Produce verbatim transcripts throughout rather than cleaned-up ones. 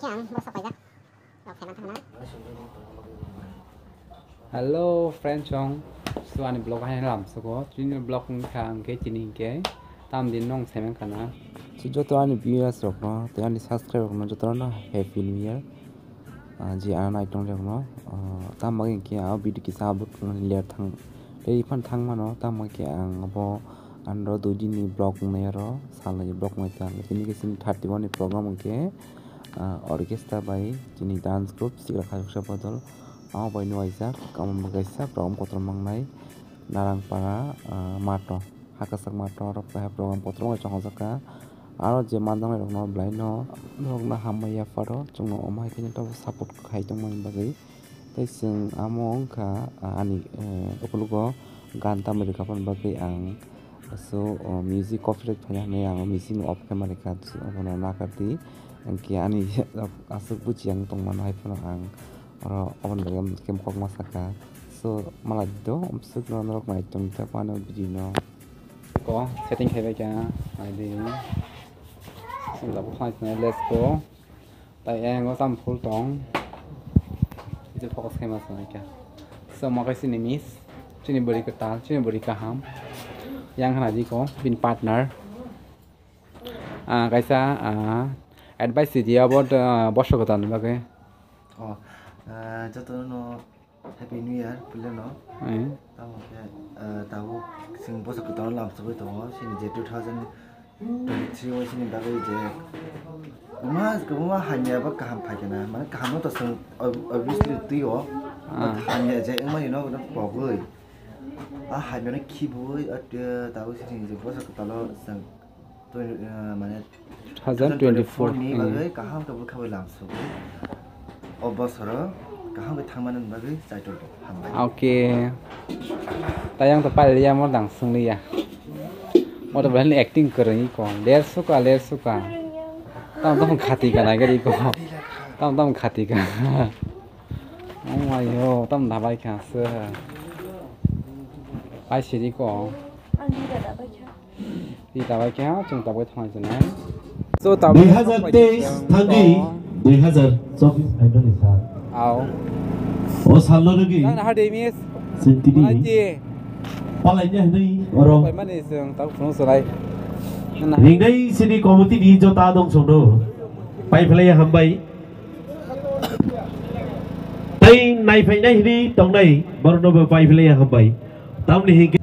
Khe ang bosa paijak. Rok saiman thangna. Hello friends, chwng. So ani vlog hai lam sugo. Tini vlog wngkha hwnkhe tini hwnkhe tam din nong saiman khana. So joto ani viewers rokno tei ani subscriber rokno jotono happy new year. Ah, je ano naitongrokno, ah, tamo hwnkhe ah video kisa upload khlaimanani ler thang, ler phano thang mano, tamo hwnkhe ang abo ano dui din ni vlog wngnai aro salnwi vlog wngnai ta. Tini hwnkhe chini thirty one ni program hwnkhe, ah, orchestra bai chini dance group Sikla Khachuksa Bodol, amo bai no waijak, amo bai kaisa program kotor mangnai Narangpara, ah, mato, hakasak mato oro keha program kotor bai chongjak kha. Aro je manjaknai rokno belai no norokno hambai ya pharo, chwngno omo hai khe no tabuk support khai tongmani bagwi. Tei chwng amo wngkha, ah, ani, eh, ukologo gan tamwi rwkha phano bagwi ang so, oh, music copyright phaina hinwi ang music no off khe ma rwkha, so abono nakardi. Hwnkhe ani aswk buchi ang tongmano hai phano ang oro oboni bagwi khe kok ma sakha. So malai do, amswk norok nai tongwi tongphano video no. Ko setting khai bai kha, ai di. Sing labo khai sini, let's go. Tai yang o tam full tong. Itu focus khai mas nai kha. So mo kai sini miss. Chini bori kwtal, chini bori kaham. Yang hana di ko, bin partner. Ah, kaisa, ah, advice di abo, ah, bosok kwtal ni bagwi. Oh, ah, joto no Happy New Year, puilano. Ai. Tamo khe, eh, tabuk chwng bosok kwtal lamsogwi tongo, chini je two thousand twenty-three o chini bagwi je kwbangma, kwbangma hamya ba kaham phaikhe na, mane kaham no to chwng ob-, obviously twi o, ah, but hamya je wngmani no pogwi, a hamya no khibiwi, a, eh, tabuk chini je bosok kwtal o chwng Twenty, uh, mane two thousand twenty-four ni bagwi kaham khe bwkha bai lamsogwi o bosoro kaham khe thangmani bagwi chaitor hambai. Okay. Tayang to pailiya mo dang swngliya. Mo to belai acting kwrwngwi ko. Ler suka, ler suka. Tam tam khati ka nai gari ko. Tam tam khati ka. Oh my yo, tam dabai kha se. Ai siri ko. Ani da dabai kha. Di tabuk khe chwng tabuk thangna chwng. So tabuk dui hazar teis thangwi dui hazar chobis phainani sal. Au. O salno rwgwi. Nang naha de miss. Chwng tini. Palai de hwnwi oro. Pai mani chwng tabuk phunuk chwrai. Ringnai sini committee ni jota dong songno. Pai phlai hambai. Tei naiphainai hwnwi tongnai borokno bo pai phlai hambai. Tamni hinkhe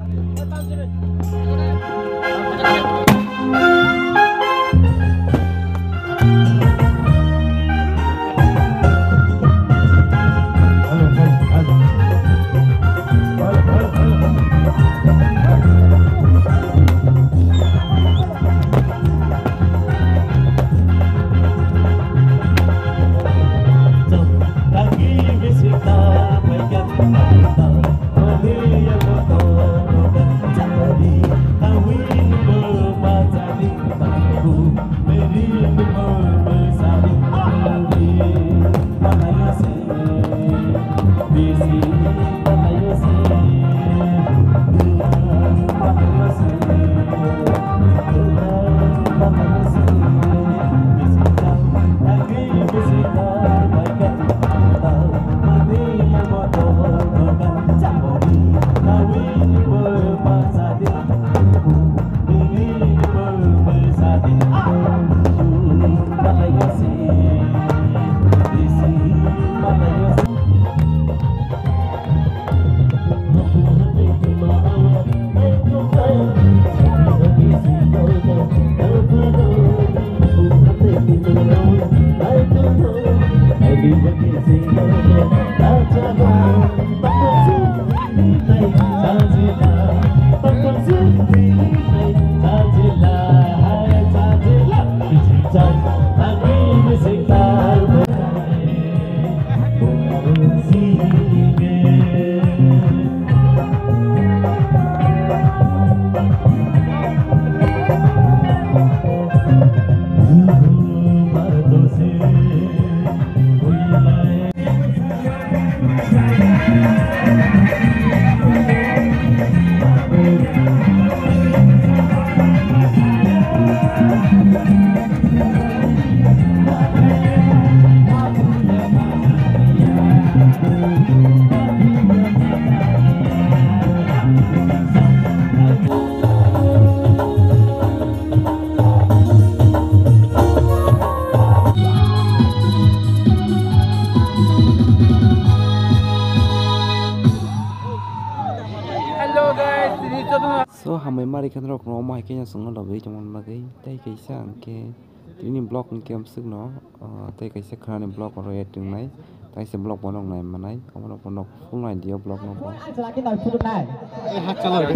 So, hambai mari khan rok no omo hai khe no chwngno lobwi tongmani bagwi tei kaisa hwnkhe tini vlog hwnkhe amswkno, ah, tei kaisa khwnani vlog oro add wngnai, kaisa vlog bono wngnai manai, omo rok bono full nai dio vlog no bo.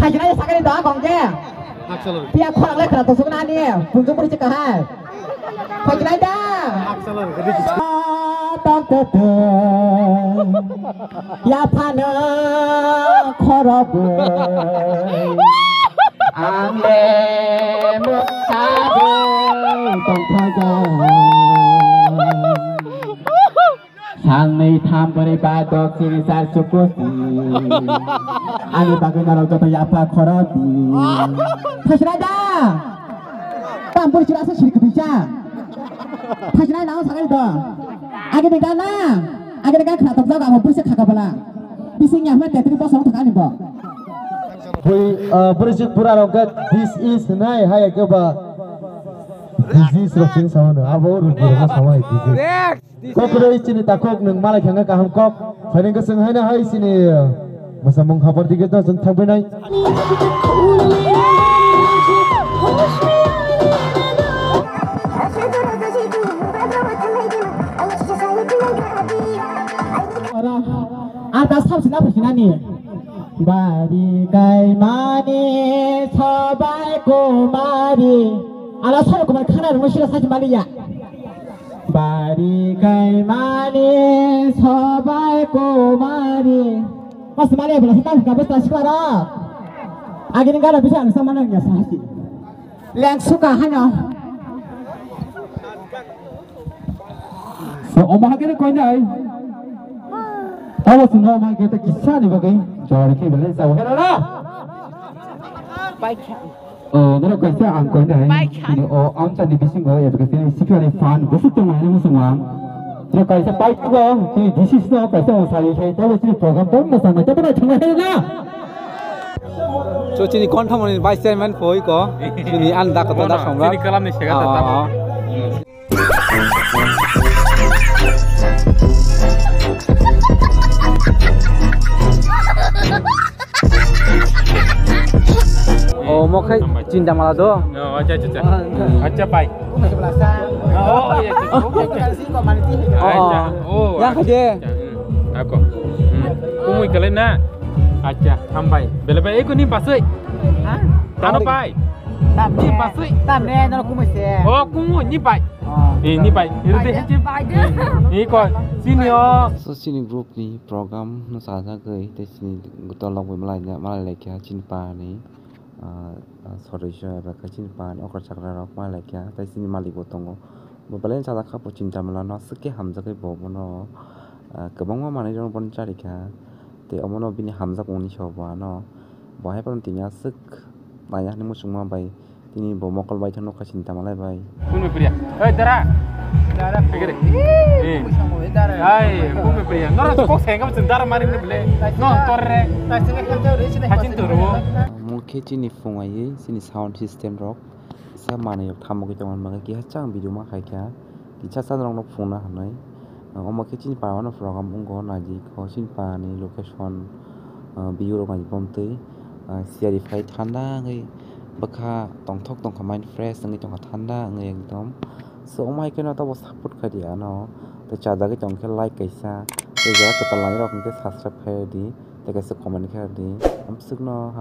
Thajinai sakani da kong je. Pia khorang le khara tosuk nani, punjung puri chika hai. Thajinai da. Tong te te. Ya phano khorobo. Ang le mukha de tong thaja. Sangni tham bwrwi ba dok sini sar sukuti. Ani bagwi norok joto yapha khorok di. Thasra da. Tam bwrwi chira sa siri kwtwi cha. Thasra na sakari do. Age de gana. Age de gana khna tok jaga mo bwrwi se khaka bala. Bising ya hme tetri bosong thaka ni bo. Bui, ah, bwrwi se pura rok ga this is nai hai ke ba. Disease rok sini sama no. Abo ruk rok sama hai disease. Kokroi chini takhuk nwng malai khangna kaham kok. Phaini kwchwng haino hai chini mwsamung khapar dige no chwng thangphinai. Aro, ah, ta sab sina phasinani. Bari kaimani sobai kumari. Ala sobai kumari khana rungwi sila sachi maliya. Bari kaimani sobai kumari. Mas mali bela hita hita bela sikara. Agini gara bisa ang sama nang ya sahasi. Leng suka hano. So, omo hakene koinai. Abo sino omo hakene kisani bagai. Jori ke bela sa hera la. Bai kha. Oh, norok kaisa ang koinai. Bai kha. Sini o amchani bisingo ya kaisa ni sikari fan busuk tong ani musung ang. Norok kaisa pai ko, sini disis no kaisa o sari khai, tabo sini program tong mo sama, tabo na thangna hai na. So chini konthamoni vice chairman poi ko. Chini an dak ko dak samra. Chini kalam ni sega ta. Oh, mo khai chinta mala do. Oh, acha, acha, acha. Acha, pai. Oh, oh, ya, acha, acha. Oh, acha. Oh, yang acha, khaje. Acha. Hmm. Ako. Hmm. Kumui kalai na. Acha, hambai. Bele bai, eko ni pasai. Ha? Tano pai. Tam ni pasai. Tam ne, no kumui se. Oh, kumui ni pai. Oh. Eh, ni pai. Iro de. Pai de. Eh, ko. Sini o. So, sini group ni program no sajagwi, tei sini tolok bai malai, malai laikha, chini pa ni, ah, ah, sodosyo eba khe chini pa ni okra chakra rok malai laikha, tei chini malik bo tongo. Bo belai sajak kha, bo chinta mala no aswk khe hamjagwi bo bono, ah, kwbangma manwi rok bono charikha, tei omono bini hamjak mani se bo ano, bo hai phano tini aswk naiya hinwi muchungma bai. Tini bo mokol bai thangno kha chinta malai bai. Bumi priya. Oi, dara. Dara. Agere. Eh. Ai, bumi priya. Noro kok sengam chin dara mari ni bele. No, torre. Hachin turu. Mokhe chini phungai, chini sound system rok. Sa manwi yok thamogwi tongo, mangkhe kiha chang video ma khai kha. Kisa sa norok no phunukna hinwi. Omo khe chini pa wano program wngo, naidi kho chini pa ni location, ah, view rok naidi bomtwi, ah, siyari phai thanda wngwi bwkha tongthok tongkha, mind fresh wngwi tongkha, thanda wngwi ekdom. So, omo hai kheno tabuk support khai di ano, tei chajagwi tongkhe like kaisa, tei jora kwtal nai rok hwnkhe subscribe khai di, tei kaisa comment khai di, amswkno.